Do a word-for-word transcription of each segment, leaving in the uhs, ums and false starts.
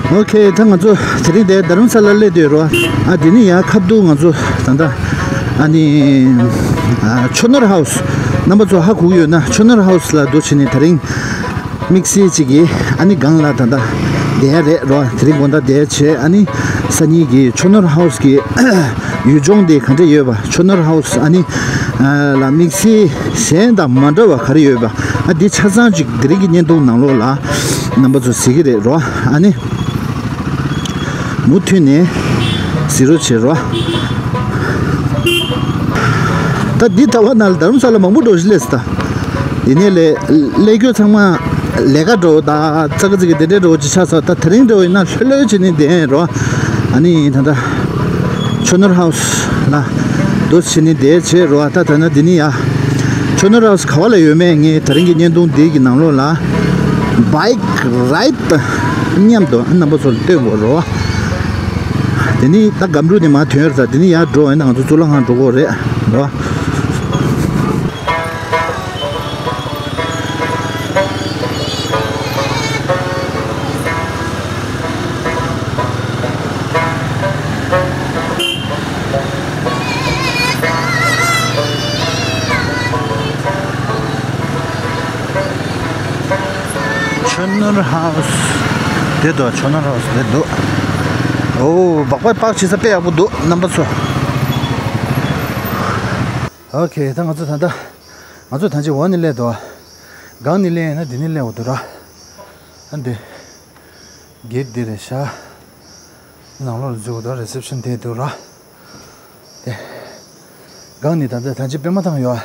ཨོ་ཁེ། ད་ང་ཚོ་དེ་རིང་དེ་རྡ་རམ་ས་ལ་སླེབས་བསྡད་ཡོད་རེད་བ། ཨ་དེ་ནི་ཡང་ཁ་བསྡུ་ང་ཚོ་ད་ལྟ་ཨ་ནི་ཨ་ཆོ་ནོར་ཧའུ་སི། རྣམ་པ་ཚོ་ཧ་གོ་གི་ཡོད་ན། ཆོ་ནོར་ཧའུ་སི་ལ་འགྲོ་བྱས་ནས་དེ་རིང་དམིགས་བསལ་གཅིག་གིས་ཨ་ནི་སྒང་ལ་ད་ལྟ་བསྡད་ཡ་རེད་རོ། དེ་རིང་དགོང་དག་བསྡད་བྱས། ཨ་ནི་སང་ཉིན་གྱི་ཆོ་ནོར་ཧའུ་སི་གི་ཡུལ་ལྗོངས་དེ་ག་འདྲ་ཡོད་པ། ཆོ་ནོར་ཧའུ་སི་ཨ་ནི་ཨ་ལ་དམིགས་བསལ་གཞན་དང་མ་འདྲ་བ་ག་རེ་ཡོད་པ། ཨ་འདི་ཆ་ཚང་གཅིག་དེ་རིང་གི་བརྙན་ཐུང་ནང་ལོགས་ལ་རྣམ་པ་ཚོ་གཟིགས་ཀྱི་རེད་རོ། ཨ་ནི། མུ་མཐུད་ནས་གཟིགས་རོགས་བྱེད་རོགས། ད་འདི་ལྟ་བ་ན་རྡ་རམ་ས་ལ་མང་པོ་འགྲོ་བཞིན་ལས་སོ། ད་ཡིན་ནའི་ལས་ལས་སྐྱོ་ཚང་མ་ལས་ཀ་འགྲོ་ད་ཙག་ཙིག་གི་དེ་འདྲའི་འགྲོ་ཅི་ཆགས་སོ། ད་དེ་རིང་འགྲོ་ཡིན་ན་ལྷོད་ལྷོད་བྱས་ནས་བསྡད་རོགས། ཨ་ནི་ད་ལྟ་ཆོ་ནོར་ཧའུ་སི་ལ། འདུ་བྱེད་ནི་དེ་བྱེད་རོགས། ད་ད་ན་འདི་ནི་ཡ། ཆོ་ནོར་ཧའུ་སི་ག་བ་ལ་ཡོད་མེད་ངས་དེ་རིང་གི་བརྙན་ཐུང་འདི་གི་ནང་ལོགས་ལ་བྷའིཀ་རའིཌ་མཉམ་དུ་རྣམ་པ་ཚོ་ལ་སྟོན་དགོས་རོགས། དེ་ནི་ད་སྒམ་རུ་ནི་མ་ཐོན་ཡོད་རེད། ད་དེ་ནི་ཡར་འགྲོ་ཡིན་ན་ང་ཚོ་གཙུག་ལག་ཁང་འགྲོ་དགོས་རེད་རོགས། ཆོ་ནོར་ཧའུ་སི། དེ་དོ་ཆོ་ནོར་ཧའུ་སི་དེ་འདུག་ཨོ་སྦག་སྦག་པར་བྱེད་ས་དཔེ་ཡག་པོ་འདུག་རྣམ་པ་ཚོ། ཨོ་ཁེ། ད་ང་ཚོ་ད་ལྟ་ང་ཚོ་ད་ཅི་འོག་ནས་སླེབས་འདུག་སྒང་ནས་སླེབས་ཡིན་ན་འདི་ནས་སླེབས་འོ་འདུག་ར། ཨ་འདི་གེ་ཊི་འདི་རེད་ཤག་ནང་ལོགས་ལ་འཛུལ་འདུག་རི་སེབ་ཤན་དེ་འདུག་ར། དེ་སྒང་ནས་ད་ལྟ་ད་ཅི་པད་མ་ཐང་ཡོད།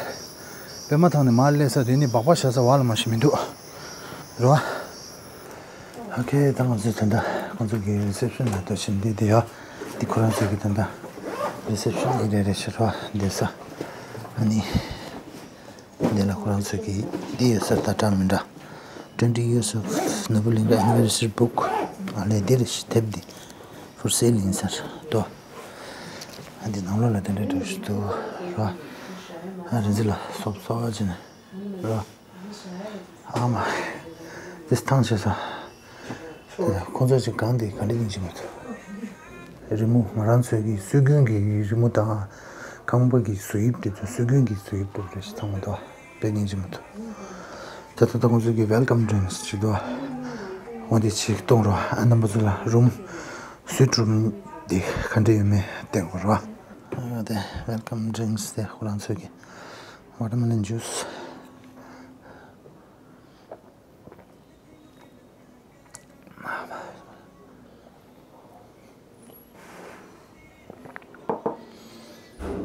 པད་མ་ཐང་ནས་མར་སླེབས་ས་དེ་ནི་སྦག་སྦག་བཞག་ས་བ་ལ་མ་ཞིག་མི་འདུག་ར། ཨོ་ཁེ། ད་ང་ཚོས་ད་ལྟ་ཁོང་ཚོ་གི་རི་སེབ་ཤན་ལ་འགྲོ་བཞིན་འདི་འདི་ཡ། འདི་ཁོ་རང་ཚོ་གི་ད་ལྟ་རི་སེབ་ཤན་ཨེ་རི་ཡ་རེད་ཤག་ར། འདི་ས་ཨ་ནི་འདི་ལ་ཁོ་རང་ཚོ་གི་འདི་ཡོད་ས་ད་འདྲ་མི་འདྲ། Twenty years of Nabu Linga anniversary book. ཨ་ལས་འདི་རེད་ཤག་དེབ་འདི་for sale ཡིན་ས་རེད་དོ། ཨ་འདི་ནང་ལོགས་ལ་དེ་འདྲ་འགྲོ་བཞིན་འདུག་ར། ཨ་རི་འཛི་ལ་སོབ་སོ་བ་ཅི་ནས་ར། ཨ་མ། འདི་ཐང་ཆད་ས། ཁོང་ཚོ་ཅིག་གང་དེ་ག་འདྲ་ཡིན་གྱི་མ་ཐུབ། རི་མོ་ང་རང་ཚོའི་གི་སྲོལ་རྒྱུན་གྱི་རི་མོ་དང་། རྐང་པ་གི་བཟོ་དབྱིབས་དེ་ཚོ་སྲོལ་རྒྱུན་གྱི་བཟོ་དབྱིབས་དེ་རེད་ཤག་ཚང་མ་དོ། དཔེ་ཡིན་གྱི་མ་ཐུབ། ད་ད་ལྟ་ཁོང་ཚོའི་གི་ཝེལ་ཀམ་ཌི་རིང་སི་ཅིག་འདུག་འོ་དེ་ཅིག་གཏོང་རོགས། ཨ་རྣམ་པ་ཚོ་ལ་རུམ། སིུཊ་རུམ་དེ་ག་འདྲ་ཡོད་མེད་བསྟན་དགོས་རོགས། ཨ་དེ་ཝེལ་ཀམ་ཌི་རིང་སི་དེ་ཁོ་རང་ཚོའི་གི། Watermelon juice.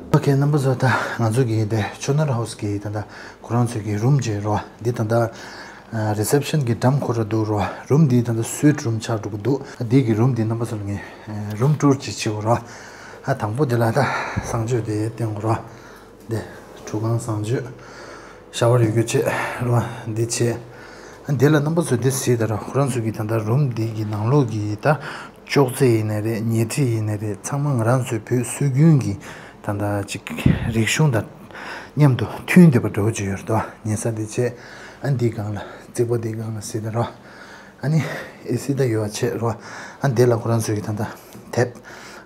ཨོ་ཁེ། རྣམ་པ་ཚོ། ད་ང་ཚོ་གི་དེ་ཆོ་ནོར་ཧའུ་སི་གི་ད་ལྟ་ཁོ་རང་ཚོའི་གི་རུམ་བརྗེ་རོ། འདི་ད་ལྟ་རི་སེབ་ཤན་གི་འགྲམ་ཁོ་ར་འདུག་རོ། རུམ་འདི་ད་ལྟ་སིུཊ་རུམ་ཆགས་འགྲོ་གི་འདུག་འདི་གི་རུམ་འདི་རྣམ་པ་ཚོ་ལ་ངས་རུམ་ཊུར་ཅིག་བྱེད་དགོས་རོ། ཨ་དང་པོ་འདི་ལ་ད་གསང་སྤྱོད་དེ་བསྟན་དགོས་རོ། འདི་ཁྲུས་ཁང་གསང་སྤྱོད། ཤ་བར་ཡོད་རྒྱུ་བྱེད་རོ། འདི་བྱེད། ཨ་འདི་ལ་རྣམ་པ་ཚོས་འདི་གཟིགས་དང་རོ། ཁོ་རང་ཚོ་གི་ད་ལྟ་རུམ་འདི་གི་ནང་ལོགས་ཀྱི་ད་ཅོག་ཙེ་ཡིན་ནའི་རེད། ཉལ་ཁྲི་ཡིན་ནའི་རེད། ཚང་མ་ང་རང་ཚོའི་བོད་སྲོལ་རྒྱུན་གྱི་ད་ལྟ་ཅིག་རིག་གཞུང་དང་མཉམ་དུ་མཐུན་བསྡད་པ་འདྲ་བོ་ཅིག་ཡོད་རེད་དོ། ཉལ་ས་འདི་བྱེད། ཨ་འདིའི་སྒང་ལ་རྩིག་པ་འདིའི་སྒང་ལ་གཟིགས་དང་རོ། ཨ་ནི་ཨེ་སི་ད་ཡོད་བྱེད་རོ། ཨ་འདི་ལ་ཁོ་རང་ཚོའི་གི་ད་ལྟ་དེབ།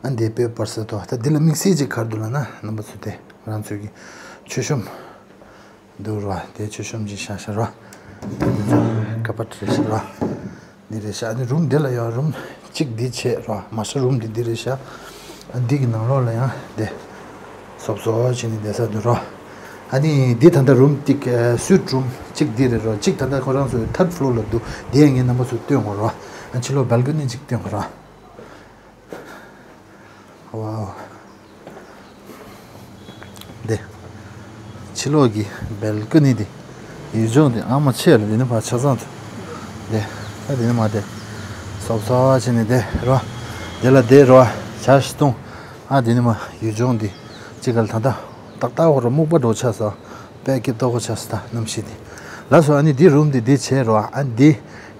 ཨ་འདི་དཔེ་པར་ས་དོ། ད་འདི་ལ་དམིགས་བསལ་ཅིག་ག་རེ་འདུག་ལབ་ན། རྣམ་པ་ཚོ་དེ་ང་རང་ཚོའི་གི་མཆོད་གཤོམ་འདུག་རོ། དེ་མཆོད་གཤོམ་ཅིག་བཞག་བཞག་རོ། དེ་ཚོ་ཀ་པར་རེད་བཞག་རོ། འདི་རེད་བཞག་ཨ་ནི་རུམ་འདི་ལ་ཡོད། རུམ་གཅིག་འདི་བྱེད་རོ། མ་ཤ་རུམ་འདི་འདི་རེད་བཞག་ཨ་འདི་གི་ནང་ལོགས་ལ་ཡང་དེ་སོབ་སོབ་བྱས་ནས་བསྡད་ས་འདུག་རོ། ཨ་ནི་འདི་ད་ལྟ་རུམ་ཏིག་སིུཊ་རུམ་གཅིག་འདི་རེད་རོ། གཅིག་ད་ལྟ་ཁོ་རང་ཚོའི་ཐར་ཌི་ཕློར་ལ་འདུག་འདི་ཡང་ངས་རྣམ་པ་ཚོར་སྟོན་དགོས་རོ། ཨ་ཕྱི་ལོགས་བལ་ཀོ་ནི་གཅིག་སྟོན་དགོས་རོ། ཝའོ། འདི། ཕྱི་ལོགས་ཀྱི་བལ་ཀོ་ནི་འདི། ཡུལ་ལྗོངས་འདི་ཨ་མ་ཆེ་ལ་འདི་ནི་ཕར་ཆ་ཚང་དུ། འདི། ད་འདི་ནི་མ་འདི། སོབ་སོབ་བྱས་ནས་འདི་རོ། འདི་ལ་འདི་རོ། ཇ་ཞིག་བཏུང་། ཨ་འདི་ནི་མ་ཡུལ་ལྗོངས་འདི། ཅི་ག་ལ་ད་ལྟ། ཏག་ཏག་འོ་ར་སྨུག་པ་འགྲོ་ཆགས་སོང་། དཔེ་སྐྱིད་ཏོག་ཅིག་ཆགས་སོང་། ད་གནམ་གཤིས་དེ། ལགས་སོ། ཨ་ནི་འདི་རུམ་འདི་འདི་བྱས་རོ། ཨ་འདི་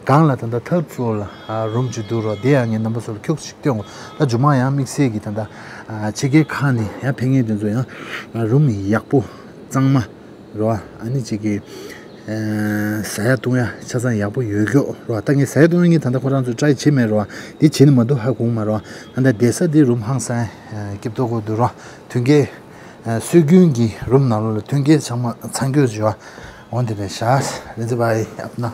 སྒང་ལ་ད་ལྟ་ཐར་ཌི་ཕློར་ལ་ཨ་རུམ་ཅིག་འདུག་རོ། དེ་ཡང་ངས་རྣམ་པ་ཚོ་ལ་ཁྱུག་ཅིག་སྟོན་དགོས། ད་མཇུག་མ་ཡང་དམིགས་བསལ་གྱི་ད་ལྟ་ཨ་ཕྱི་རྒྱལ་ཁག་ནས་ཡང་ཕེབས་མཁན་དེ་ཚོ་ཡང་ཨ་རུམ་ཡག་པོ་གཙང་མ་རོ། ཨ་ནི་ཅིག་གི་ ཟ་ཡ་བཏུང་ཡ་ཆ་ཚང་ཡག་པོ་ཡོད་སྐྱོ་རོ། ད་ངས་ཟ་ཡ་བཏུང་ཡ་ངས་ད་ལྟ་ཁོ་རང་ཚོ་ཊ་རའི་བྱེད་མེད་རོ། འདི་བྱེད་ནི་མ་འདུག་ཧ་གོ་མ་རོ། ད་ལྟ་བསྡད་ས་འདི་རུམ་ཧང་སང་སྐྱིད་པོ་དགོས་འདུག་རོ། མཐུན་རྐྱེན། སྲོལ་རྒྱུན་གྱི་རུམ་ནང་ལོགས་ལ་མཐུན་རྐྱེན་ཚང་མ་ཚང་སྐྱོ་བྱེད་པ། འོ་འདི་རེད་ཤག་རེ་ཛི་བྷའི་ཨབ་ན།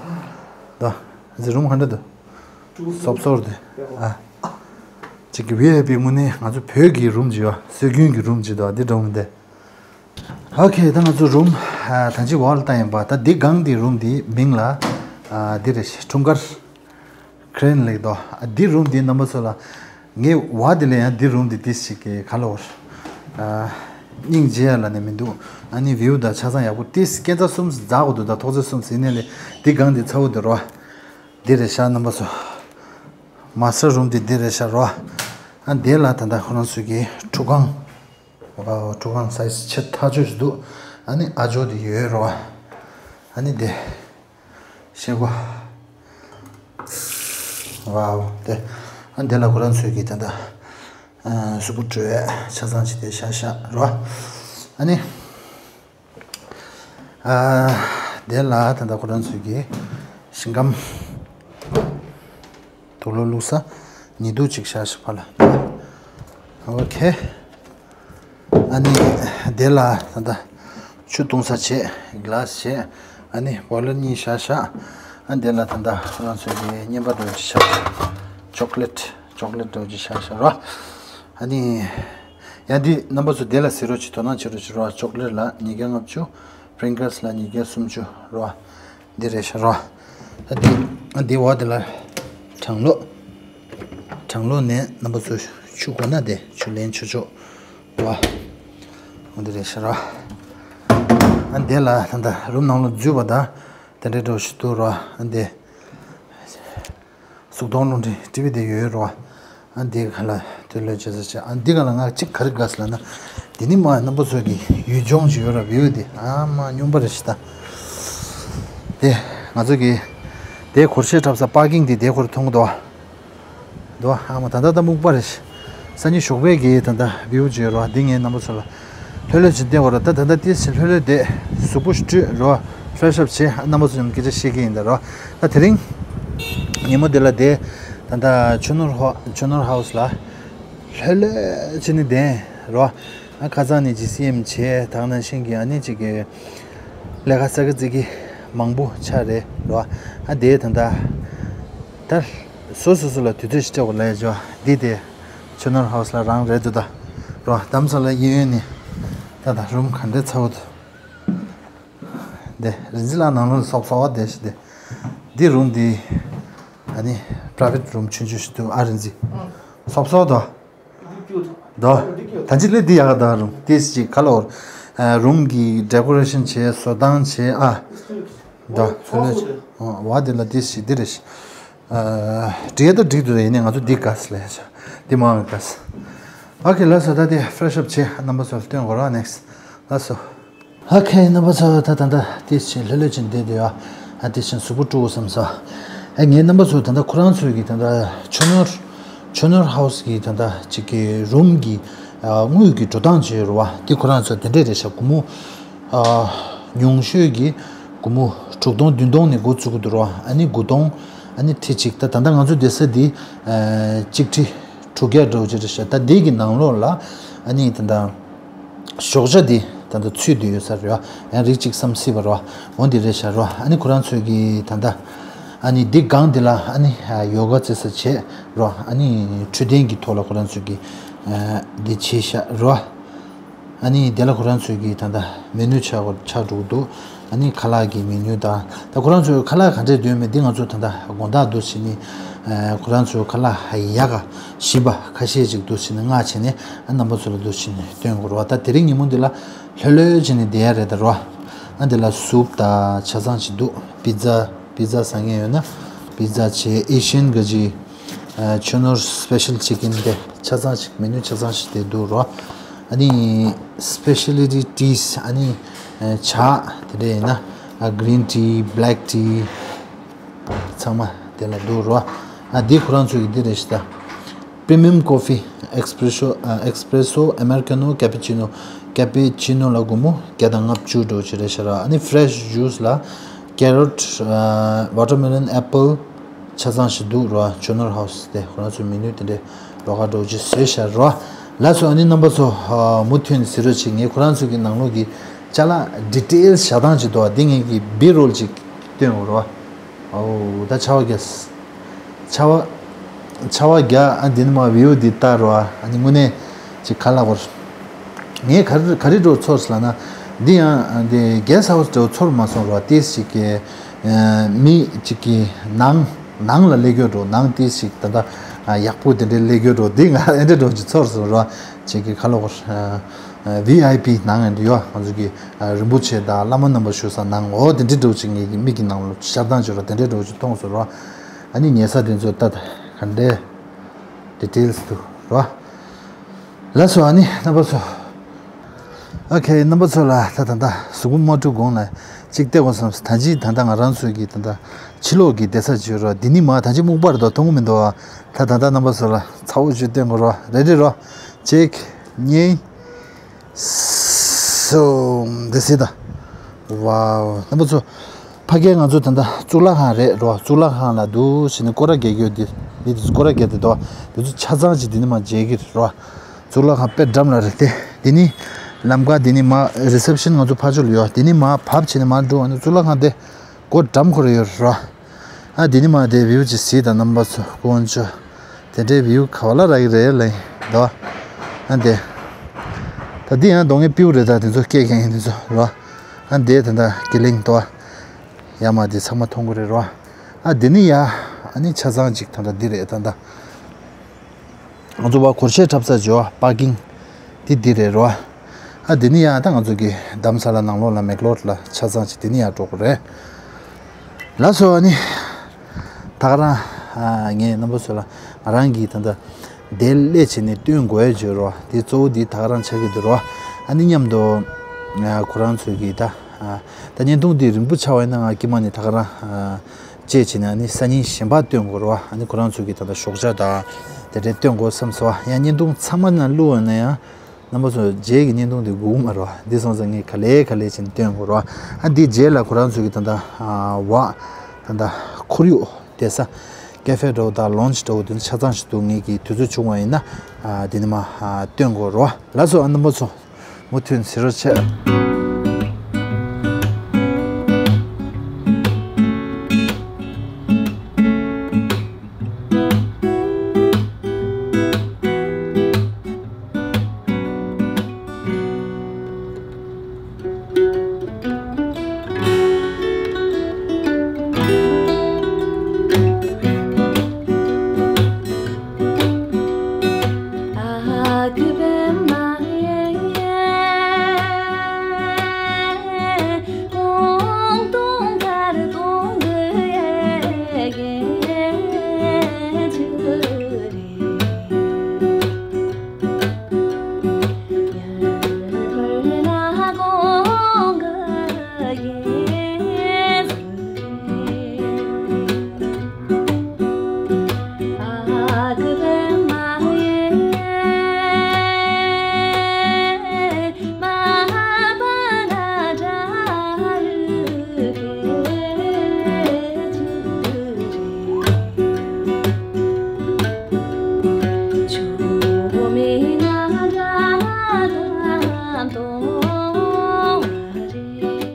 དོ། རེ་ཛི་རུམ་ག་འདྲ་འདུག་སོབ་སོབ་རེད། ཨ། གཅིག་གི་ཝི་ཨའི་པི་དངོས་གནས་ང་ཚོ་བོད་ཀྱི་རུམ་བྱེད་པ་སྲོལ་རྒྱུན་གྱི་རུམ་བྱེད་དོ་འདི་འདྲ་འོང་འདི། ཨོ་ཁེ། ད་ང་ཚོ་རུམ་ཨ་ད་ཅི་འོག་ལ་བཏང་ཡིན་པ། ད་འདི་སྒང་འདི་རུམ་འདི་མིང་ལ་ཨ་འདི་རེད། འཁྲུངས་སྐར་ཁྲེན་ལེགས་དོ། ཨ་འདི་རུམ་འདི་རྣམ་པ་ཚོ་ལ་ངས་བ་འདི་ལ་ཡང་འདི་རུམ་འདི་ཏིས་ཞིག་གི་ག་ལ་བོར་ཨ་སྙིང་རྗེ་ཡ་ལ་ནི་མི་འདུག་ཨ་ནི་བིའུ་ད་ཆ་ཚང་ཡག་པོ་ཏིས་སྐད་ཆ་གསུམ་འཛག་གོ་འདུག་ད་ཐོག་ཚེ་གསུམ་ཟིན་ནས་ལས་འདི་སྒང་འདི་ཚ་བོ་འདི་རོ། འདི་རེད་ཤག་རྣམ་པ་ཚོ། མ་སི་ཊར་རུམ་འདི་འདི་རེད་ཤག་རོ། ཨ་འདི་ལ་ད་ལྟ་ཁོ་རང་ཚོ་གི་ཁྲུས་ཁང་། ཝའོ། ཁྲུས་ཁང་སའི་ཛི་ཆེ་ཐག་ཆོད་ཞིག་འདུག་ཨ་ནི་ཨ་ཇོ་དེ་ཡོད་རོ། ཨ་ནི་དེ། ཤེལ་སྒོ། ཝའོ། དེ། ཨ་འདི་ལ་ཁོ་རང་ཚོས་ཀྱི་ད་ལྟ་ཨ་གཟུགས་པོ་བཀྲུ་ཡས་ཆ་ཚང་ཅིག་དེ་བཞག་བཞག་རོ། ཨ་ནི། ཨ་དེ་ལ་ད་ལྟ་ཁོ་རང་ཚོས་ཀྱི་ཞིང་ཁམས་དུག་ལོག་བླུགས་ས་ཉི་གདུགས་ཅིག་བཞག་ཤག་ཕར་ལ། ཨོ་ཁེ། ཨ་ནི་དེ་ལ་ད་ལྟ་ཆུ་བཏུང་ས་བྱས། གི་ལཱ་སི་བྱས། ཨ་ནི་བོ་ལར་གཉིས་བཞག་ཤག་ཨ་དེ་ལ་ད་ལྟ་ཁོ་རང་ཚོས་ཀྱི་རྔན་པ་འདྲ་བོ་ཅིག་བཞག་ཤག་ཅོག་ལེ་ཊི། ཅོག་ལེ་ཊི་འདྲ་བོ་ཅིག་བཞག་ཤག་རོ། ཨ་ནི་ཡང་འདི་རྣམ་པ་ཚོ་དེ་ལ་གཟིགས་རོགས་བྱེད། དོ་སྣང་བྱེད་རོགས་བྱེད་རོ། ཅོག་ལེ་ཊི་ལ་ཉིས་བརྒྱ་ལྔ་བཅུ། པི་རིང་ཀལ་སི་ལ་ཉིས་བརྒྱ་སུམ་ཅུ་རོ། འདི་རེད་ཤག་རོ། ད་འདི་འདི་འོག་དེ་ལ་གྲང་གློག་གྲང་གློག་ནས་རྣམ་པ་ཚོ་ཆུ་དགོས་ན་དེ་ཆུ་ལེན་ཆོག་ཆོག་རོ། འོ་འདི་རེད་ཤག་རོ། ཨ་འདི་ལ་ད་ལྟ་རུམ་ནང་ལ་འཛུལ་བ་ད་དེ་འདྲའི་འདྲ་བོ་ཞིག་འདུག་རོ། ཨ་འདི། གཟུགས་མཐོང་རླུང་འཕྲིན་ཊི་ཝི་དེ་ཡོད་རོ། ཨ་འདི་ག་ལ་དུས་ལོས་བྱེད་ས་བྱེད། ཨ་འདི་ག་ལ་ང་གཅིག་ག་རེ་དགའ་སོང་ལབ་ན། འདི་ནི་མ་རྣམ་པ་ཚོ་གི་ཡུལ་ལྗོངས་ཅིག་ཡོད་ར། བིའུ་དེ་ཨ་མ་སྙོམས་པ་རེད་ཤག་ད། དེ་ང་ཚོ་གི་དེ་སྒོར་གཞས་འཁྲབ་ས་པར་ཀིང་དེ་དེ་ཁོ་ར་མཐོང་གི་འདུག་འདུག་ཨ་མ་ད་ལྟ་ད་སྨུག་པ་རེད་ཤག་སང་ཉིན་ཞོགས་པའི་གི་ད་ལྟ་བིའུ་ཅིག་ཡོད་རོ། འདི་ངས་རྣམ་པ་ཚོ་ལ། ལྷོད་ལྷོད་བྱས་བསྡད་དགོས་རེད། ད་ད་ལྟ་ཏིས་བྱས་ལྷོད་ལྷོད་བསྡད། གཟུགས་པོ་བཀྲུས་རོ། ཕེ་རེ་ཤི་ཨབ་བྱས། རྣམ་པ་ཚོ་མཉམ་སྐད་ཆ་བཤད་ཀྱི་ཡིན་ད་རོ། ད་དེ་རིང་ཉིན་མོ་འདི་ལ་བསྡད། ད་ལྟ་ཆུ་ནོར་ཧོ་ཆུ་ནོར་ཧའུ་སི་ལ་ལྷོད་ལྷོད་བྱས་ནས་བསྡད་རོ། ཨ་ཁ་སང་ནས་ཇི་སི་ཨེམ་བྱས། ད་ག་ནང་བཞིན་གྱི་ཨ་ནི་ཅིག་གི་ལས་ཀ་གསར་གི་རྩེ་གི་མང་པོ་ཆགས་རེད་རོ། ཨ་དེ་ད་ལྟ་ད་སོ་སོ་སོ་ལ་དུས་ཚོད་ཅིག་སྤྲད་དགོས་ལབ་ཡ་ཅིག་ཡོད། འདི་དེ་ཆུ་ནོར་ཧའུ་སི་ལ་རང་རེད་འདུག་ད་རོ། དེ་མཚམས་ལ་གཡས་གཡོན་ནས་ད་ད་རུམ་ག་འདྲ་ཚ་བོ་འདུག་འདི་རིན་ཆེན་ལགས་ནང་ལོགས་སོབ་སོབ་བ་བསྡད་ཤག་འདི། འདི་རུམ་འདི་ཨ་ནི་པ་རའི་ཝེ་ཊི་རུམ་ཆུང་ཆུང་ཞིག་འདུག་ཨ་རིན་ཆེན། སོབ་སོབ་དོ། དོ། ད་ཅི་ལས་འདི་ཡག་ག་ད་རུམ་ཏིས་ཅིག་ག་ལ་བོར། རུམ་གྱི་ཌེ་ཀོ་རེ་ཤན་བྱས། བཟོ་སྟངས་བྱས་ཨ། དོ། བ་དེ་ལ་ཏིས་ཅིག་འདི་རེད་ཤག་འགྲིག་ཡ་ད་འགྲིག་འདུག་ཡིན་ནའི་ང་ཚོ་འདི་དགའ་སི་ལས་ཤག་འདི་མང་གི་དགའ་སི། ཨོ་ཁེ་ལགས་སོ། ད་དེ་ཕེ་རེ་ཤི་ཨབ་བྱས། རྣམ་པ་ཚོར་སྟོན་དགོས་ར། ནེག་སི་ལགས་སོ། ཨོ་ཁེ་རྣམ་པ་ཚོ། ད་ད་ད་ཏིས་ཅིག་ལྷོད་ལྷོད་བྱས་བསྡད་དེ་ཡ། ཨ་ཏིས་ཅིག་གཟུགས་པོ་བཀྲུ་དགོས་བསམ་སོང་། ཨ་ངའི་རྣམ་པ་ཚོ་ད་ད་ཁོ་རང་ཚོའི་གི་ད་ད་ཆུ་ནོར་ཆུ་ནོར་ཧའུ་སི་གི་ད་ད་ཅིག་གི་རུམ་གི་ཨ་དངུལ་གི་འགྲོ་སྟངས་བྱས་ཡོད་རེད་བ། དེ་ཁོ་རང་ཚོ་དེ་འདྲས་རེད་ཤག་སྒོར་མོ་ཨ་ཉུང་ཤོས་ཀྱི་སྒོར་མོ་དྲུག་སྟོང་བདུན་སྟོང་ནས་འགོ་བཙུགས་ཀྱི་འདུག་རེད་བ། ཨ་ནི་དགུ་སྟོང་ཨ་ནི་ཁྲི་གཅིག་ད་ད་ད་ང་ཚོ་བསྡད་ས་འདི་ཨ་གཅིག་ཁྲི་དྲུག་བརྒྱ་འདྲ་བོ་ཅིག་རེད་ཤག་ད་འདི་གི་ནང་ལོགས་ལ་ཨ་ནི་ད་ད་ཞོགས་ཇ་འདི་ད་ད་ཚུད་བསྡད་ཡོད་ས་རེད་བ། ཡང་རིགས་གཅིག་བསམ་སྲིད་པ་རེད་བ། འོ་འདི་རེད་ཤག་རེད་བ། ཨ་ནི་ཁོ་རང་ཚོའི་གི་ད་ད་ཨ་ནི་འདི་སྒང་འདི་ལ་ཨ་ནི་ཡོ་ག་རྩེ་ས་བྱས་རེད་བ། ཨ་ནི་འཕྲོད་བསྟེན་གྱི་ཐོག་ལ་ཁོ་རང་ཚོའི་གི་ཨ་འདི་བྱས་ཤག་རེད་བ། ཨ་ནི་དེ་ལ་ཁོ་རང་ཚོའི་གི་ད་ལྟ་མེ་ནུ་ཆགས་ཆགས་འགྲོ་གི་འདུག་ཨ་ནི་ཁ་ལག་གི་མེ་ནུ་དང་། ད་ཁོ་རང་ཚོའི་ཁ་ལག་ག་འདྲས་འདོན་མིན་འདི་ང་ཚོ་ད་ལྟ་དགོང་དག་འདུག་བྱས་ནས་ཨ་ཁོ་རང་ཚོའི་ཁ་ལག་ཡག་ག་ཞིམ་པ་ཁ་ཤས་ཅིག་འདུག་བྱས་ནས་མངགས་བྱས་ནས་ཨ་རྣམ་པ་ཚོ་ལ་འདུག་བྱས་ནས་སྟོན་དགོས་རེད་བ། ད་དེ་རིང་ཉིན་མོ་འདི་ལ་ལྷོད་ལྷོད་བྱས་ནས་བསྡད་ཡ་རེད་ད་རེད་བ། ཨ་འདི་ལ་སུབ་དང་ཆ་ཚང་ཅིག་འདུག་པི་ཛ་པི་ཛ་ཟ་མཁན་ཡོད་ན་པི་ཛ་བྱས། ཨེ་ཤི་ཡན་ག་ཅི། ཨ་ཆུ་ནོར་སི་པེ་ཤལ་ཅི་ཀིན་དེ་ཆ་ཚང་ཞིག་མེ་ནུ་ཆ་ཚང་ཞིག་དེ་འདུག་རོ། ཨ་ནི་སི་པེ་ཤལ་ཊི་ཊིས་ཨ་ནི་ཨ་ཇ་དེ་འདྲ་ཡིན་ན་ཨ་གི་རིན་ཊི་བྷེ་ལེག་ཊི་ཚང་མ་དེ་ལ་འདུག་རོ། ཨ་འདི་ཁོ་རང་ཚོའི་གི་འདི་རེད་ཤག་ད། པི་རི་མི་ཡམ་ཀོ་ཕི། ཨེག་སི་པེ་རེ་སོ། ཨ་ཨེག་སི་པེ་རེ་སོ། ཨ་མེ་རི་ཀ་ནོ། ཀེ་པི་ཅི་ནོ། ཀེ་པི་ཅི་ནོ་ལ་སྒོར་མོ་བརྒྱ་དང་ལྔ་བཅུ་འདྲ་བོ་ཅིག་རེད་ཤག་ར། ཨ་ནི་ཕི་རེ་ཤི་ཇུས་ལ་ carrot, watermelon, apple ཆ་ཚང་ཞིག་འདུག་རོ། Chonor House དེ་ཁོ་རང་ཚོའི་menu དེ་འདྲའི་རོ་ཁ་འགྲོ་ཅི་བཟོས་ཤག་རོ། ལགས་སོ། ཨ་ནི་རྣམ་པ་ཚོ་མུ་མཐུད་ནས་གཟིགས་རོགས་བྱེད། ངས་ཁོ་རང་ཚོའི་གི་ནང་ལོགས་ཀྱི་ཅ་ལག་details བཞག་སྟངས་ཅིག་འདུག་འདི་ངས་ཀྱི་B roll ཅིག་སྟོན་འོ་རོ། ཨོ་ད་ཆར་པ་རྒྱག་ཆར་པ་ཆར་པ་རྒྱག་ཨ་འདི་ནི་མ་view འདི་ལྟ་རོ། ཨ་ནི་དངོས་གནས་ཅིག་ག་ལ་བར། ངས་ག་རེ་ག་རེ་འགྲོ་ཚོར་ལ་ན། འདི་ཡང་འདི་guest house འགྲོ་ཚོར་མ་སོང་རོ། ཏིས་ཅིག་གི་མི་ཅིག་གི་ནང་ནང་ལ་སླེབས་རྒྱུ་འགྲོ། ནང་ཏིས་ཅིག་ད་ལྟ་ཡག་པོ་དེ་འདྲའི་སླེབས་རྒྱུ་འགྲོ། འདི་ང་ཨེ་འདྲ་འགྲོ་ཅིག་ཚོར་སོང་རོ། ཅིག་གི་ག་ལ་བར། VIP ནང་ཡང་འདི་ཡོད། ང་ཚོ་གི་རིན་པོ་ཆེ་དང་བླ་མ་རྣམ་པ་བཞུགས་ས་ནང་འོ་དེ་འདྲའི་འགྲོ་ཅིག་ངེད་ཀྱི་མིག་གི་ནང་ལ་ཤར་སྟངས་ཅིག་རོ། དེ་འདྲའི་འགྲོ་ཅིག་མཐོང་སོང་རོ། ཨ་ནི་ཉལ་ས་དེ་ཚོ་ལྟ་ག་འདྲའི་details འདུག་རོ། ལགས་སོ། ཨ་ནི་རྣམ་པ་ཚོ། ཨོ་ཁེ། རྣམ་པ་ཚོ་ལ་ད་ད་ད་གཟུགས་པོ་མ་འཁྲུ་གོང་ལ་ཅིག་བལྟས་དགོས་བསམ། ད་ཅི་ད་ད་ང་རང་ཚོའི་གི་ད་ད་ཕྱི་ལོགས་ཀྱི་བསྡད་ས་བྱོས་རོ། འདི་ནི་མ་ད་ཅི་སྨུག་པར་དོ་མཐོང་གི་མི་འདུག་ད་ད་ད་རྣམ་པ་ཚོ་ལ་ཚ་བོ་བྱོས་བསྟན་དགོས་རོ། རེ་རེ་རོ། གཅིག་གཉིས། སུམ། འདི་སྲིད་ད། ཝའོ། རྣམ་པ་ཚོ། ཕ་གིར་ང་ཚོ་ད་ལྟ་གཙུག་ལག་ཁང་རེད་རོ། གཙུག་ལག་ཁང་ལ་འདུག་ཕྱིན་ནས་སྐོར་ར་རྒྱག་རྒྱུ་འདི། མི་འདི་ཚོ་སྐོར་ར་རྒྱག་དེ་འདུག་འདི་ཚོ་ཆ་ཚང་ཅིག་འདི་ནི་མ་མཇལ་གི་རེད་རོ། གཙུག་ལག་ཁང་དཔེ་འགྲམ་ལ་རེད་དེ། འདི་ནི་ལམ་ཁ། འདི་ནི་མ་reception ང་ཚོ་ཕར་ཕྱོགས་ལ་ཡོད། འདི་ནི་མ་བབས་ཕྱིན་ནས་མ་འགྲོ། ཨ་ནི་གཙུག་ལག་ཁང་དེ་སྒོ་འགྲམ་ཁོ་ར་ཡོད་རོ། ཨ་འདི་ནི་མ་དེ་view ཅིག་གཟིགས་དང་རྣམ་པ་ཚོ། དཀོན་མཆོག་དེ་འདྲའི་view ག་བ་ལ་རག་གི་རེད་ལེ་འདུག་ཨ་འདི། ད་འདི་ཡང་གདོང་ངའི་སྤྲེའུ་རེད། ད་དེ་ཚོ་སྐད་རྒྱག་མཁན་དེ་ཚོ་རོ། ཨ་འདི་ད་ད་ཀི་ལིང་འདུག་ཡ་མ་དེ་ཚང་མ་མཐོང་གི་རེད་རོ། ཨ་འདི་ནི་ཡ། ཨ་ནི་ཆ་ཚང་ཅིག་ད་ད་འདི་རེད་ད་ད། ང་ཚོ་བ་སྒོར་གཞས་འཁྲབ་ས་ཇོ་པར་ཀིང་དེ་འདི་རེད་རོ། ཨ་འདི་ནི་ཡང་ད་ང་ཚོ་གི་རྡ་རམ་ས་ལ་ནང་ལོགས་ལ་མེག་ལོར་ལ་ཆ་ཚང་ཅིག་འདི་ནི་ཡང་འགྲོ་དགོས་རེད། ལགས་སོ། ཨ་ནི་ད་ག་རང་ངས་རྣམ་པ་ཚོ་ལ་ང་རང་གི་ད་ལྟ་དེ་སླེབས་བྱས་ནས་སྟོན་དགོས་ཡ་བརྗོད་རོ། དེ་གཙོ་བོ་འདི་ད་ག་རང་ཆགས་ཀྱི་འདུག་རོ། ཨ་ནི་མཉམ་དུ་ཁོ་རང་ཚོའི་གི་ད་ད་བརྙན་ཐུང་འདི་རིང་པོ་ཆགས་པ་ཡིན་ན་ང་ཀྱི་མ་ནི་ད་ག་རང་། བཅས་བྱས་ནས་ཨ་ནི་སང་ཉིན་གཞན་པ་སྟོན་དགོས་རེད་བ། ཨ་ནི་ཁོ་རང་ཚོའི་གི་ད་ལྟ་ཞོགས་ཇ་དང་དེ་འདྲའི་སྟོན་དགོས་བསམ་སོང་བ། ཡང་བརྙན་ཐུང་ཚང་མ་ནང་བླུགས་ཡོད་ན་ཡང་རྣམ་པ་ཚོ་རྗེས་ཀྱི་བརྙན་ཐུང་དེ་སྒུག་མ་རེད་བ། འདི་སོང་ཙང་ངས་ག་ལེ་ག་ལེ་བྱས་ནས་སྟོན་དགོས་རེད་བ། ཨ་འདི་རྗེས་ལ་ཁོ་རང་ཚོའི་གི་ད་ལྟ་བ་ད་ལྟ་ཁོར་ཡུག་བསྡད་ས་ཀེ་ཧྥེ་འདྲ་བོ་དང་ལོན་ཇི་འདྲ་བོ་དེ་ཚོ་ཆ་ཚང་ཞིག་འདུག་ངེད་ཀྱི་དུས་ཚོད་བྱུང་བ་ཡིན་ན་དེ་ནི་མ་སྟོན་དགོས་རེད་བ། ལགས་སོ། ཨ་རྣམ་པ་ཚོ། མུ་མཐུད་ཟེར་རོགས་བྱས།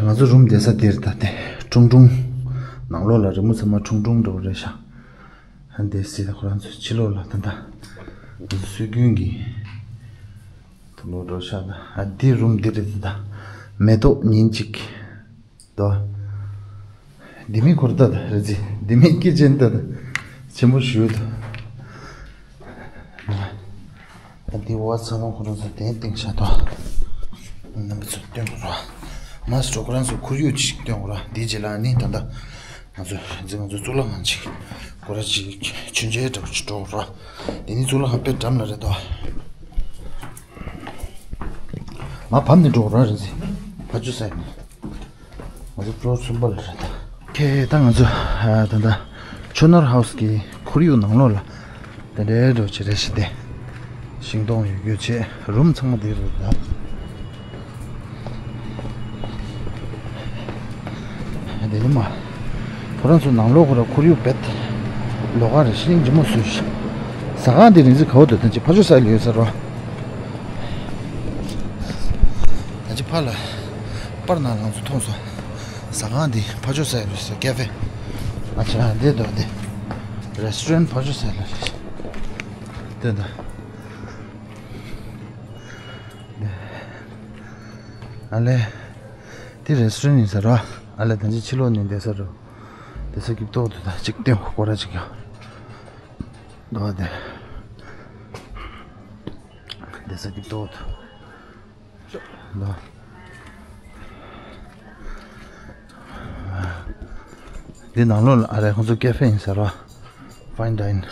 ང་ཚོ་རུམ་བསྡད་ས་འདིར་ད་དེ་ཁྲུང་ཁྲུང་། ནང་ལོགས་ལ་རི་མོ་ཚང་མ་ཁྲུང་ཁྲུང་འདྲ་བོ་རེད་ཤག་ཨ་འདི་སྲིད་ད་ཁོ་རང་ཚོ་ཕྱི་ལོགས་ལ་ད་ད་ང་ཚོ་སྲོལ་རྒྱུན་གྱི་དུ་ལོག་འགྲོ་ཤག་ད་ཨ་འདི་རུམ་འདི་རེད། ད་ད་མེ་ཏོག་ཉིན་གཅིག་ད་འདི་མི་ཁོར་ད་ད་རེད་ཟི། འདི་མི་ཀི་ཅན་ད་ད་ཆེན་པོ་ཞུ་ད། ད་འདི་བ་ཚང་མ་ཁོ་རང་ཚོ་གདན་བཏིང་བཞག་ཏོ། རྣམ་པ་ཚོ་སྟོན་དགོས་ར། མ་སོ་ཁོ་རང་ཚོ་ཁོར་ཡུག་ཅིག་སྟོན་དགོས་ར། འདི་རྗེས་ལ་ནི་ད་ལྟ་ང་ཚོ་འཛིན་ང་ཚོ་གཙུག་ལག་ཁང་ཅིག་སྒོ་ར་ཅིག་མཆོད་མཇལ་འདྲ་པོ་ཅིག་འགྲོ་དགོས་ར། འདི་ནི་གཙུག་ལག་ཁང་དཔེ་འགྲམ་ལ་རེད་དོ། མ་བབས་ནས་འགྲོ་དགོས་ར་རེད་ཟེར། ཕ་ཆུ་ས་ཡིན། ང་ཚོ་ཕོ་ལོར་གསུམ་པ་ལ་རེད་ད། ཁེ་ད་ང་ཚོ་ད་ལྟ་ཆོ་ནོར་ཧའུ་སི་གི་ཁོར་ཡུག་ནང་ལོགས་ལ་དེ་འདྲའི་འགྲོ་ཆེ་རེ་ཞིག་སྟེ། ཤིང་སྡོང་ཡོད་རྒྱུ་བྱས། རུམ་ཚང་མ་འདི་རེད་ད། དེ་ནི་མ། ཁོ་རང་ཚོ་ནང་ལོགས་ཁོ་ར་ཁོར་ཡུག་བེད། ལོགས་ཀ་རེ་ཤིང་ལྗིད་མོ་བཟོས་ཤིང་། ཟ་ཁང་དེ་རིང་གཟིགས་ག་བོ་འདུག་ད་ཅི་ཕ་ཇོ་ས་ལ་ཡོད་ས་རོ། ད་ཅི་ཕ་ལ། པར་ནང་ལང་ཚོ་མཐོང་སོང་། ཟ་ཁང་འདི་ཕ་ཇོ་ས་ཡོད་ས་ཀེ་ཧྥེ། ཨ་ཆ་འདི་འདུག་འདི། རེ་སི་ཊོ་རན་ཕ་ཇོ་ས་ལ་རེད། འདི་འདུག་ཨ་ལེ། དེ་རེ་སི་ཊོ་རན་ཡིན་ས་རོ། ཨ་ལེ་ད་ཅི་ཕྱི་ལོགས་ནས་འདས་ས་རོ། འདས་ས་སྐྱིད་ཏོག་ཏོ་ད་ཅིག་སྟོན་སྐོར་ར་ཅིག་ཡོད། འདུག་འདི། འདས་ས་སྐྱིད་ཏོག་ཏོ། འདུག་འདི་ནང་ལོགས་ལ་ཨ་རེ་ཁོང་ཚོ་ཀེ་ཧྥེ་ཡིན་ས་རོ། ཕའིན་ཌའིན།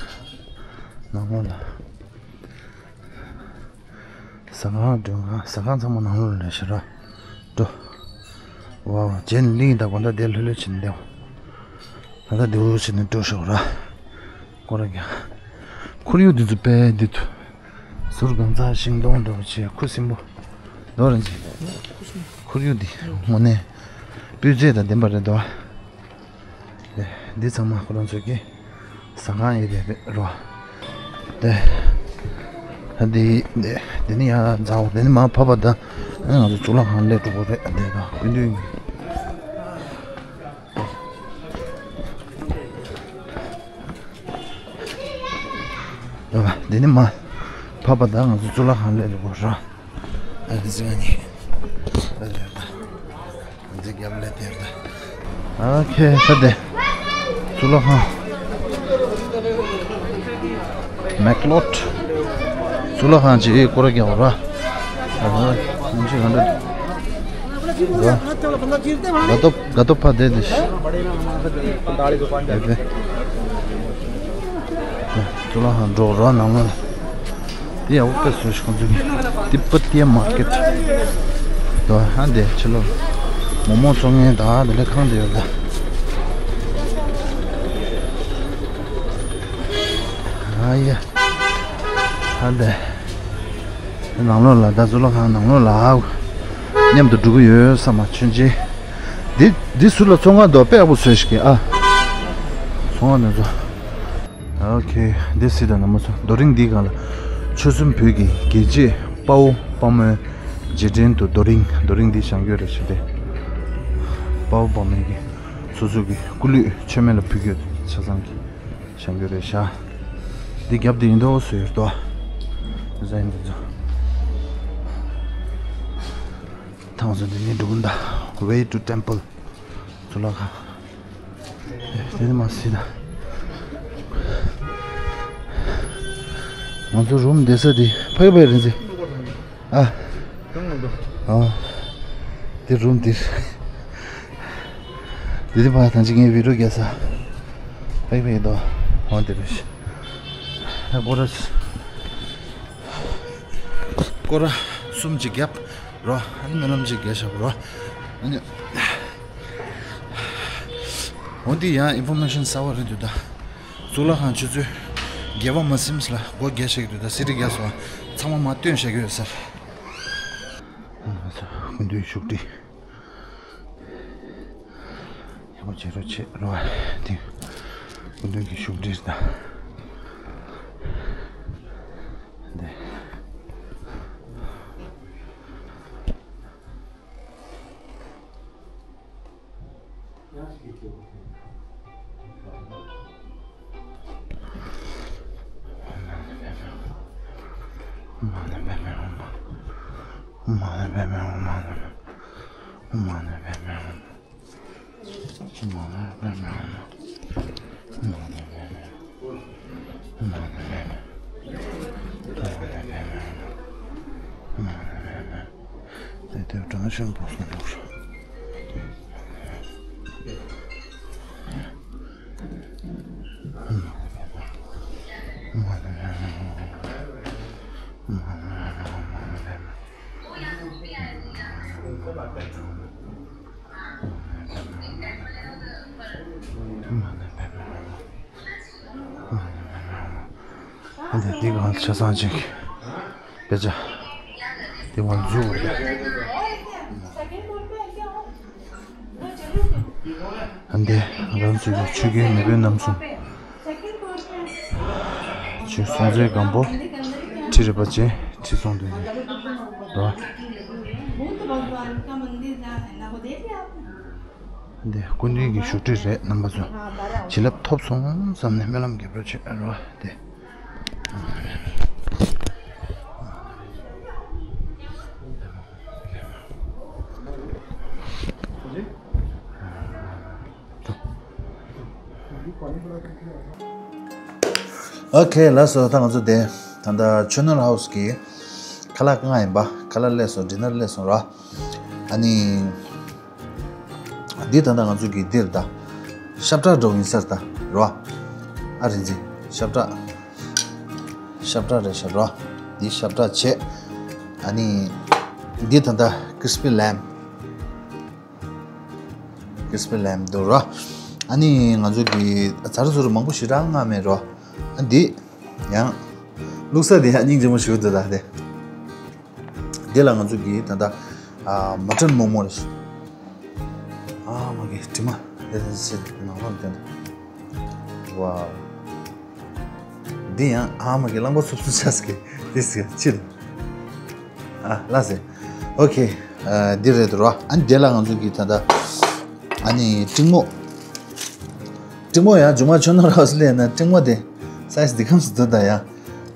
ནང་ལོགས་ལ། ཟ་ཁང་མགྲོན་ཁང་ཟ་ཁང་ཚང་མ་ནང་ལོགས་ལ་ཤི་ར། འགྲོ། ཝའོ་ཇེན་གླིང་དང་དགོང་དག་དེ་ལྷོད་ལྷོད་བྱས་ནས་བསྡད། ད་ལྟ་དེ་འུ་བྱས་ནས་འགྲོ་ཤོག་ར། སྐོར་ར་རྒྱག་ཁོར་ཡུག་འདི་ཚོ་དཔེ་འདི་ཐུ། ཟུར་གང་ཚ་ཤིང་སྡོང་འདྲ་བོ་བྱས་ཁུ་སིམ་པོ། འདུག་ར་ཅི། ཁོར་ཡུག་འདི་དངོས་གནས་སྤུས་ཚད་དང་ལྡན་པ་རེད་འདུག་འདི་ཚང་མ་ཁོ་རང་ཚོ་གི་ཟ་ཁང་ཡིན་རེད་རོ། དེ། འདི་འདི་འདི་ནི་ཡང་མཛའ་བོ་འདི་ནི་མ་བབས་པ་ད། ང་ཚོ་གཙུག་ལག་ཁང་སླེབས་འགྲོ་གི་རེད་འདི་ད་སྐུ་མདུན། འདི་ནི་མ་བབས་པ་ད་ང་ཚོ་གཙུག་ལག་ཁང་སླེབས་འགྲོ་གི་རེད། ཨ་ཙི་ང་ནི། ཨ་ཙི་རྒྱབ་ལ་དེར་ད། ཨོ་ཁེ་ས་དེ། གཙུག་ལག་ཁང་། མེག་ལོཊ། གཙུག་ལག་ཁང་ཅིག་སྐོར་ར་རྒྱག་ར། ཨ་ཧ། ང་ཚོ་ག་འདྲ། དགའ་ཏོ་དགའ་ཏོ་ཕ་དེ་དེ་ཤི། དེ་དེ། གཙུག་ལག་ཁང་འགྲོ་རོགས་གནང་ལ། དེ་ཡག་པོ་དཔེ་བཟོས་ཤིག་ཁོང་ཚོ་གི་ཏི་པ་ཏི་མར་ཀེཊ། དོ་ཧ་འདི་ཕྱི་ལོགས་མོག་མོག་བཙོང་མཁན་དང་དེ་འདྲ་ཁང་དེ་ཡོད་ལ། ཨ་ཡ། ཧ་འདི། ནང་ལོགས་ལ་ད་གཙུག་ལག་ཁང་ནང་ལོགས་ལ་མཉམ་དུ་འགྲོ་གི་ཡོད་ས་མ་ཆུན་ཆེ། འདི་འདི་ཟུར་ལ་ཚོང་ཁང་འདུག་དཔེ་ཡག་པོ་བཟོས་ཤིག་གི་ཨ། ཚོང་ཁང་འདི་ཚོ། ཨོ་ཁེ། འདི་སྲིད་དང་ན་མ་ཚོ་རྡོ་རིང་འདིའི་སྒང་ལ་ཆོལ་གསུམ་བོད་ཀྱི་རྒྱལ་གཅེས་དཔའ་བོ་དཔའ་མོའི་རྗེས་དྲན་དུ་རྡོ་རིང་རྡོ་རིང་འདི་བཞེངས་རྒྱུ་རེད་ཞེས་ཏེ། དཔའ་བོ་དཔའ་མོའི་གི་སོ་སོ་གི་སྐུ་ལུས་མཆོད་མེ་ལ་ཕུལ་རྒྱུ་ཆ་ཚང་གི་བཞེངས་རྒྱུ་རེད་ཤག་འདི་རྒྱབ་འདི་ཡིན་མདོག་བཟོས་ཡོད་དོ། ཟ་ཡིན་འདི་ཚོ། ཐང་ཚོ་འདི་ནི་འགྲོ་གི་འདུག Way to Temple། གཙུག་ལག་ཁང་། དེ་ནི་མ་སྲིད་ད། ང་ཚོ་རུམ་བསྡད་ས་དེ་ཕ་གི་ཕ་གི་རེད་ཟེ། ཨ། ཨ། དེ་རུམ་དེ། དེ་དེ་ཕ་ཐང་ཅིག་ངའི་བི་ཌིའོ་རྒྱག་ས། ཕ་གི་ཕ་གི་དོ། འོ་དེ་རེད། ཨ་སྐོར་ར། སྐོར་ར་གསུམ་ཅིག་བརྒྱབ་རོ། ཨ་ནི་སྨོན་ལམ་ཅིག་རྒྱག་བཞག་རོ། ཨ་ནི། འོ་འདི་ཡང་ཨིན་ཕོར་མེ་ཤོན་གསར་བ་རེད་འདུག་ད། གཙུག་ལག་ཁང་ཆུ་ཚོད་བརྒྱད་པ་མ་ཟིན་ལ་སྒོ་རྒྱག་བཞག་གི་འདུག་ད་སི་ཊི་རྒྱག་སོང་། ཚང་མ་མ་སྟོན་བཞག་གི་ཡོད་ས་རེད། ང་ཚོ་སྐུ་མདུན་བཞུགས་ཁྲི། ཡག་པོ་བྱེད་རོགས་བྱེད་རོགས་དེ། སྐུ་མདུན་གྱི་བཞུགས་ཁྲི་ད། འདི། འདི་འདི་གང་ཆ་ཚང་ཅིག་དཔེ་ཆ། འདི་ང་འཛུལ་བ་རེད། འདི་ང་རང་ཚོའི་ཆོས་རྒྱལ་མེས་དབོན་རྣམ་གསུམ། ཆོས་སྲོང་བཙན་སྒམ་པོ། ཁྲི་རལ་པ་ཅན། ཁྲི་སྲོང་ལྡེ་བཙན། རོ། འདི་སྐུ་མདུན་གྱི་བཞུགས་ཁྲི་རེད། རྣམ་པ་ཚོ་བྱིན་རླབས་ཐོབ་སོང་བསམ་ནས་སྨོན་ལམ་རྒྱབ་རོགས་བྱེད་རོ། འདི། ཨོ་ཁེ། ལགས་སོ། ད་ང་ཚོ་དེ་ད་ལྟ་ཆོས་ནོར་ཧའུ་སི་གི་ཁ་ལག་ལྔ་ཡིན་པ། ཁ་ལག་སླེབས་སོང་། ཌི་ནར་སླེབས་སོང་ར། ཨ་ནི། འདི་ད་ལྟ་ང་ཚོ་གི་འདིར་ད་ཤ་བཀྲ་འདྲ་བོ་ཡིན་ས་རེད་ད་རོ། ཨ་རིན་ཆེན། ཤ་བཀྲ། ཤ་བཀྲ་རེད་ཤག་རོ། འདི་ཤ་བཀྲ་བྱས། ཨ་ནི། འདི་ད་ལྟ་ཀི་རི་སི་པི་ལེམ། ཀི་རི་སི་པི་ལེམ་འདུག་རོ། ཨ་ནི་ང་ཚོ་གི་ཚར་ཚུར་མང་པོ་ཞེ་དྲག་མངགས་མེད་རོ། ཨ་འདི་ཡང་བླུགས་ས་དེ་ཡང་སྙིང་རྗེ་མོ་ཞིག་འདུག་ད་དེ། འདི་ལ་ང་ཚོ་གི་ད་ལྟ་ཨ་མ་ཊན་མོག་མོག་རེད། ཨ་མ་གི་དྲི་མ་དེ་ཚོ་ནང་ལོགས་བསྟན། ཝའོ། འདི་ཡང་ཨ་མ་གི་རླངས་པ་འཚུབ་འཚུབ་ཆགས་ཀྱི་དེ་ཟེར་ཕྱིར། ཨ་ལ་ཟེར། ཨོ་ཁེ། ཨ་འདི་རེད་འདུག་རོ། ཨ་འདི་ལ་ང་ཚོ་གི་ད་ལྟ་ཨ་ནི་ཀྲིང་མོག་ཀྲིང་མོག་ཡང་མཇུག་མ་ཆོས་ནོར་ཧའུ་སི་སླེབས་ན་ཀྲིང་མོག་དེ་སའི་ཛི་འདི་གམ་ཙམ་འདུག་ད་ཡ།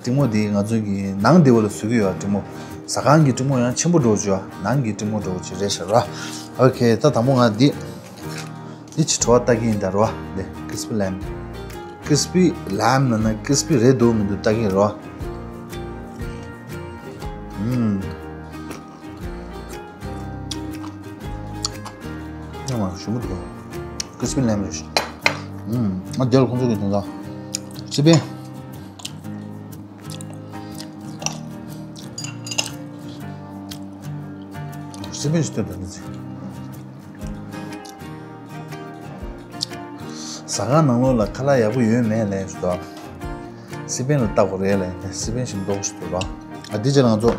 ཀྲིང་མོག་དེ་ང་ཚོ་གི་ནང་སྡེ་བ་ལ་བཟོ་གི་ཡོད། ཀྲིང་མོག་ཟ་ཁང་གི་ཀྲིང་མོག་ཡང་ཆེན་པོ་འདྲ་བོ་ཅིག་ཡོད། ནང་གི་ཀྲིང་མོག་འདྲ་བོ་ཅིག་རེད་ཤག་ར། ཨོ་ཁེ། ད་དང་པོ་ང་འདི་འདི་ཅིག་བྲོ་བ་ལྟ་གི་ཡིན་ད་ར་བ། འདི་ཀི་རི་སི་པི་ལེམ། ཀི་རི་སི་པི་ལེམ་ལབ་ན་ཀི་རི་སི་པི་རེད་འདུག་མི་འདུག་ལྟ་གི་ཡིན་ར་བ། ཨུམ། ཡང་མ་ཞུམ་འདུག་ཀི་རི་སི་པི་ལེམ་རེད། ཨུམ། ང་དེར་ཁོང་ཚོ་གི་དོན་དག་སི་པན། སི་པན་ཞིག་ལྟོས་དང་འདི་ཚེ། ཟ་ཁང་ནང་ལོགས་ལ་ཁ་ལག་ཡག་པོ་ཡོད་མེད་ལས་ཞུ་དོ། སི་པན་ལ་ལྟ་དགོས་རེད་ལས་སི་པན་ཞིག་འདོགས་ཞུ་དོ་ར། ཨ་འདི་ཅེ་ང་ཚོ་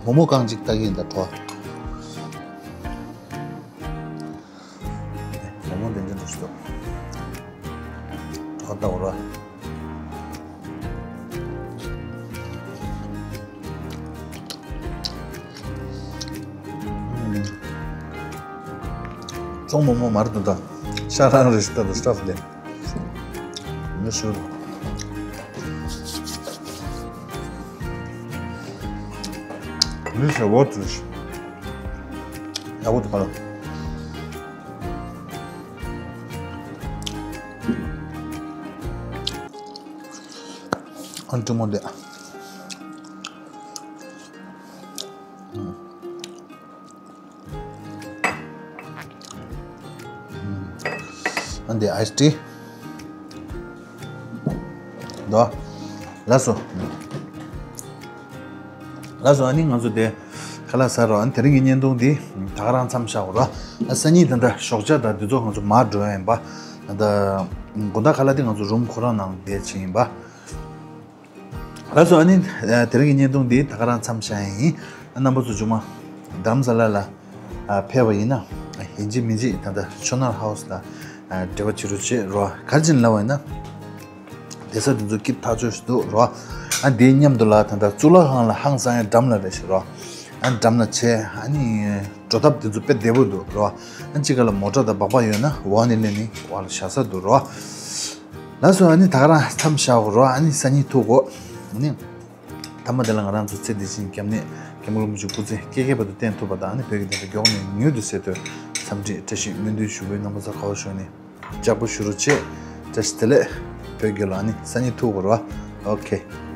མོག་མོག་རྐང་གཅིག་ལྟ་གི་ཡིན་ད་གྲོ། མོག་མོག་དེ་འདྲ་འདུག་ཞུ་དོ། གྲོ་ལྟ་དགོས་ར། ཙོང་མོག་མོག་མར་དུ་ད་ཤ་རང་རེ་ཞིག་ད་དུ་སྟབས་ལེ་མི་ཤུ། མི་ཤ་བོ་ཏུ་ཤ་ཡག་པོ་འདུག་ག་ལ། ཨན་ཏི་མོ་ལེ། ཨན་ཏི་ཨའི་སི་ཊི། དོ། ལགས་སོ། ལགས་སོ། ཨ་ནི་ང་ཚོ་དེ་ཁ་ལག་ཟ་རོགས། ཨ་ནི་དེ་རིང་གི་བརྙན་ཐུང་འདི་ད་ག་རང་མཚམས་བཞག་རོགས། ཨ་སང་ཉིན་ད་ལྟ་ཞོགས་ཇ་དང་འདི་ཚོ་ང་ཚོ་མར་འགྲོ་ཡ་ཡིན་པ། ད་ལྟ་དགོང་དག་ཁ་ལག་འདི་ང་ཚོ་རུམ་ཁོ་རང་ནང་བསྡད་ཆེ་ཡིན་པ། ལགས་སོ། ཨ་ནི་དེ་རིང་གི་བརྙན་ཐུང་འདི་ད་ག་རང་མཚམས་བཞག་ཡ་ཡིན། ཨ་རྣམ་པ་ཚོ་མཇུག་མ་རྡ་རམ་ས་ལ་ལ་ཕེབས་པ་ཡིན་ན་ཡིན་གཅིག་མིན་གཅིག་ད་ལྟ་ཆོས་ནོར་ཧའུ་སི་ལ་འབྲེལ་བ་བྱེད་རོགས་བྱེད་རོགས། ག་རེ་བྱས་ནས་ལབ་པ་ཡིན་ན། བསྡད་ས་དེ་ཚོ་སྐྱིད་ཐག་ཆོད་ཞིག་འདུག་རོ། ཨ་འདིའི་མཉམ་དུ་ལ་ད་ལྟ་གཙུག་ལག་ཁང་ལ་ཧང་སང་ཡ་འགྲམ་ལ་རེད་ཤག་རོ། ཨ་འགྲམ་ལ་བྱས། ཨ་ནི་འགྲོ་ཐབས་དེ་ཚོ་དཔེ་བདེ་པོ་འདུག་རོ། ཨ་གཅིག་ག་ལ་མོ་ཊ་དང་སྦག་སྦག་ཡོད་ན་འོག་ནས་སླེབས་ནས་འོག་ལ་བཞག་ས་འདུག་རོ། ལགས་སོ། ཨ་ནི་ད་ག་རང་མཚམས་བཞག་གོ་རོ། ཨ་ནི་སང་ཉིན་ཐུག་གོ། ཨ་ནི་མཐའ་མ་དེ་ལ་ང་རང་ཚོ་ཚེ་འདི་ཕྱིའི་སྐྱབས་གནས་མཁན་པོ་རིན་པོ་ཆེ་སྐུ་ཚེ་བསྐལ་བསྐལ་བར་དུ་བརྟན་ཐུབ་པ་དང་། ཨ་ནི་བོད་ཀྱི་བདེན་པ་མགྱོགས་ནས་མྱུར་དུ་གསལ་ཐུབ་འཚམས་འདྲི་བཀྲ་ཤིས་སྨོན་འདུན་ཞུ་བའི་རྣམ་པ་ཚོ་ག་བ་ཞུ་ནས། ལྕགས་པོ་ཞུ་རོགས་བྱེད། བཀྲ་ཤིས་བདེ་ལེགས། བོད་རྒྱལ་ལོ། ཨ་ནི་སང་ཉིན་ཐུག་གོ་རོ། ཨོ་ཁེ།